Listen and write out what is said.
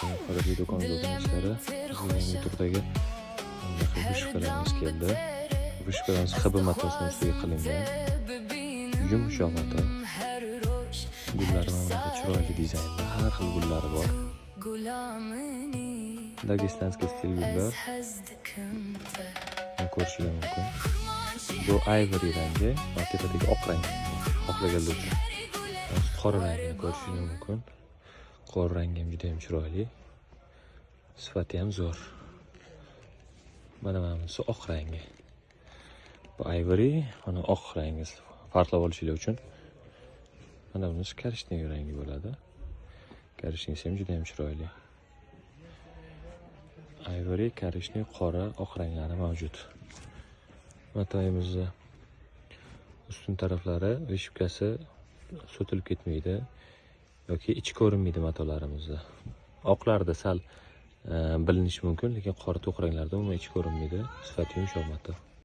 Alaykum, qadrli do'kon obunachilari. Bizga yangi turdagi bunaqa вышивка larimiz keldi. Вышивка larimiz HB matosini ustiga qilingan. Yumshoq mato. Gullari mana bunaqa chiroyli dizaynda, har xil gullari bor. Дагестанский стиль gullar. Buni ko'rishinglar mumkin. Bu ivory rangi va tepadagi oq rang bor. Xohlaganlar uchun. Qora rangini ko'rishingiz mumkin. Qora rangi ham juda ham chiroyli. Sifati ham zo'r. Mana bunisi oq rangi. Bu ivory, mana oq rangi, farqlab olishinglar uchun. Mana bunisi коричневый rangi bo'ladi. Коричневый si ham juda ham chiroyli. Ivory, коричневый, qora, oq ranglari mavjud. Matoyimizni ustun taraflari вышивка si so'tilib ketmaydi yoki ichi ko'rinmaydi matolarimizda. Oqlarda sal bilinishi mumkin, lekin qora to'q ranglarda umuman ichi ko'rinmaydi. Sifati yumshoq mato.